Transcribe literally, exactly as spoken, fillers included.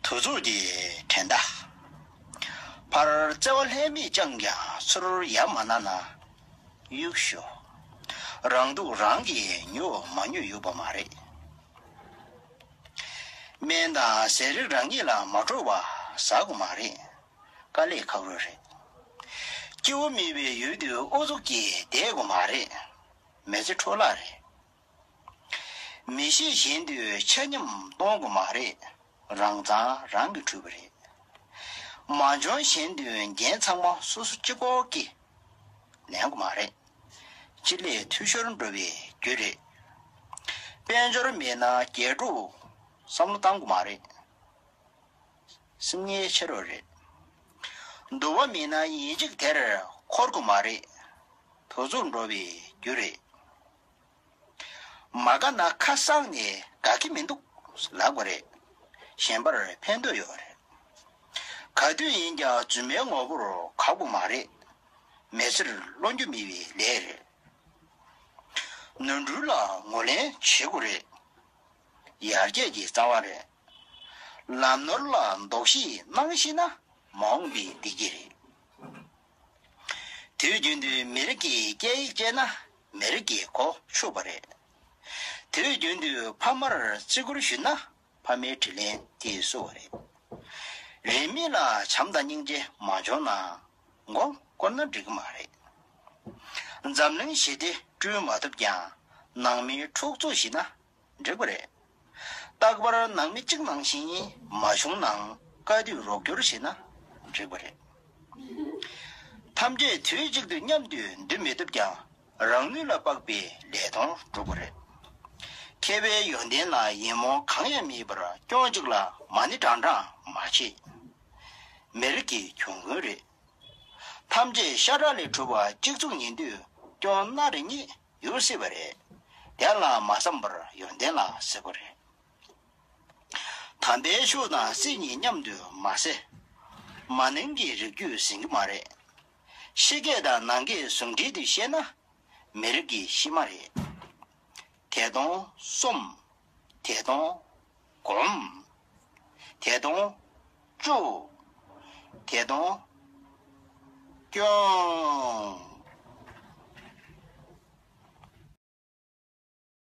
དུ་ཚོགས་ཀྱི་དྲན་ཟླ། ཕར་བརྩེ་བ་ལྷད་མེད་བཅངས་ཀྱང་ཚུར་ཡ་མ་ན་ན་གཡུག་ཞོག་རང་སྡུག་རང་གིས་ཉོ་མ་ཉོས་ཡོད་པ་མ་རེད། སྨན་དང་ཟས་རིགས་རང་ཉིད་ལ་མ་འཕྲོད་པ་ཟ་དགོས་མ་རེད། དཀའ་ལས་ཁག་རོགས་རེད། སྐྱིད་པོ་མེད་པའི་ཡུལ་དུ་ཨུ་ཚུགས་ཀྱིས་བསྡད་དགོས་མ་རེད། མི་ཚེ་འཕྲོ་བརླག་རེད། མི་ཤེས་གཞན་དུ་ཆ་མཉམ་གཏོང་དགོས་མ་རེད། རང་མཚང་རང་གིས་འཁྲུད་པ་རེད། མ་འཇོན་གཞན་དུ་འགན་ཚང་མ་སོ་སོ་གཅིག་པོ་གིས་ལེན་དགོས་མ་རེད། སྤྱི་ལས་འཐུས་ཤོར་འགྲོ་བའི་རྒྱུ་རེད། དཔལ་འབྱོར་མེད་ན་རྒྱལ་ཕྲུག་བསམ་བློ་བཏང་དགོས་མ་རེད། སེམས་ངལ་ཆེ་རོགས་རེད། འདུ་བ་མེད་ན་ཡིན་གཅིག་དེར་འཁོར་དགོས་མ་རེད། དུ་ཚོགས་འགྲོ་བའི་རྒྱུ་རེད། མ་དགའ་ན་ཁ་གསང་ནས་དགའ་གི་མི་འདུག་ལབ་དགོས་རེད། གཞན་པར་ཕན་ཐོགས་ཡོད་རེད། ག་དུས་ཡིན་ཀྱང་རྫུན་མའི་ངོ་བོར་གབ་དགོས་མ་རེད། མི་ཚེར་བློ་འགྱོད་མེད་པའི་ལས་རེད། ནོར་འཁྲུལ་ལ་ངོས་ལེན་བྱེད་དགོས་རེད། ཡར་རྒྱས་ཀྱི་རྩ་བ་རེད། ལམ་ནོར་ལ་འདོགས་གཞི་གནང་ཤེས་ན་མ་འོངས་པའི་བདེ་སྐྱིད་རེད། དུས་རྒྱུན་དུ་མི་རིགས་ཀྱི་སྐད་ཡིག་སྤྱད་ན་མི་རིགས་ཀྱི་མགོ་ཕྱུག་པ་རེད། དུས་རྒྱུན་དུ་ཕ་མར་བརྩི་བཀུར་ཞུས་ན་ཕ་མའི་དྲིན་ལན་དེས་གསོ་བ་རེད། རིས་མེད་ལ་བྱམས་དང་སྙིང་རྗེ་མ་བྱུང་ན་མགོ་བསྐོར་ན་འགྲིག་གི་མ་རེད། འཛམ་གླིང་ཞི་བདེ་བསྐྲུན་མ་ཐུབ་ཀྱང་ནང་མིའི་འཁྲུག་རྩོད་ཞི་ན་འགྲིག་པ་རེད། རྟག་པར་ནང་མི་གཅིག་ནང་བཞིན་མ་བྱུང་ནའང་དཀའ་དུས་རོགས་སྐྱོར་བྱེད་ན་འགྲིག་པ་རེད། ཐམས་ཅད་དུས་གཅིག་ཏུ་མཉམ་དུ་འདུ་མི་ཐུབ་ཀྱང་རང་ནུས་ལ་དཔག་པའི་ལས་དོན་སྒྲུབ་པ་རེད། མཁས་པའི་ཡོན་ཏན་ལ་ཡིད་སྨོན་གང་ཡང་མེད་པར་སྐྱོན་གཅིག་ལ་མ་ཎི་བགྲང་བགྲང་མ་བྱེད། མི་རིགས་ཀྱི་གྱོང་གུན་རེད། ཐམས་ཅད་ཤ་ཁྲག་ལས་གྲུབ་པ་གཅིག་མཚུངས་ཡིན་དུས་སྐྱོན་སྣ་རེ་རྙེད་ཡོད་སྲིད་པ་རེད། དེ་ལ་མ་བསམ་པར་ཡོན་ཏན་ལ་ཟེར་དགོས་རེད། དམ་པའི་ཆོས་དང་སྲིད་གཉིས་མཉམ་དུ་མ་བསྲེ། མ་ནིང་གི་རིགས་རྒྱུད་ཟིན་གྱི་མ་རེད། ཕྱི་སྐད་དང་ནང་སྐད་ཟུང་འབྲེལ་དུ་བཤད་ན་མི་རིགས་ཀྱི་གཤིས་མ་རེད། དེ་དོན་སོམས། དེ་དོན་སྒོམ། དེ་དོན་བཅུ། དེ་དོན་སྐྱོང་